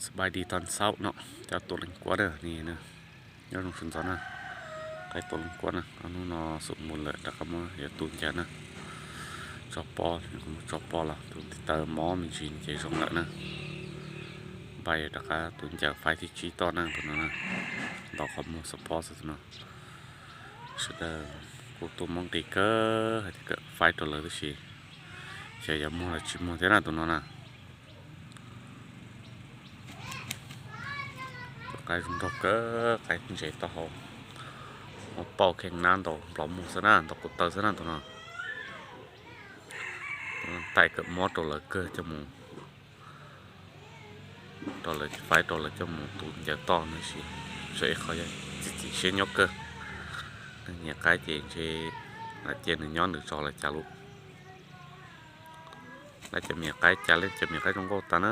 สบายดีตอนเช้า no, cov tua leej kuab na, nyob zoo sawv ntxov na. Qaib tua leej kuab na, ob hnub no xub mus lawm rov qab muab yuav tu ncaws na. Tso pob, tso pob los tus tij taw mob me ntsis ces zoo lawm na. Npaj yuav rov qab tu ncaws faib thib tsib toj na tus no na. Ntaus qhov muag xov pob xwb tus no. Sawv daws kuj tuaj muab nqi kawg hais tias kawm faib rau lawv tib si, xyov yuav muag los tsis muag thiab na tus no na. Tus qaib zoo nraug kawg, qaib ntses taub hau, muab pauj kheej nab ntaus nplov muag xwb na, ntaus kuv taw xwb na tus no. Tais kawm mob rau lawv kawg coj mus, rau lawv faib rau lawv coj mus tu ncaws toj no sis, tseem ib qho yog txim txim siab nyob kawg. Nyiam qaib ces ntshe lam cia nws nyob nws tso lawv cas lub. Lawv cov me nyuam qaib cas li, cov me nyuam qaib zoo nkauj tas na.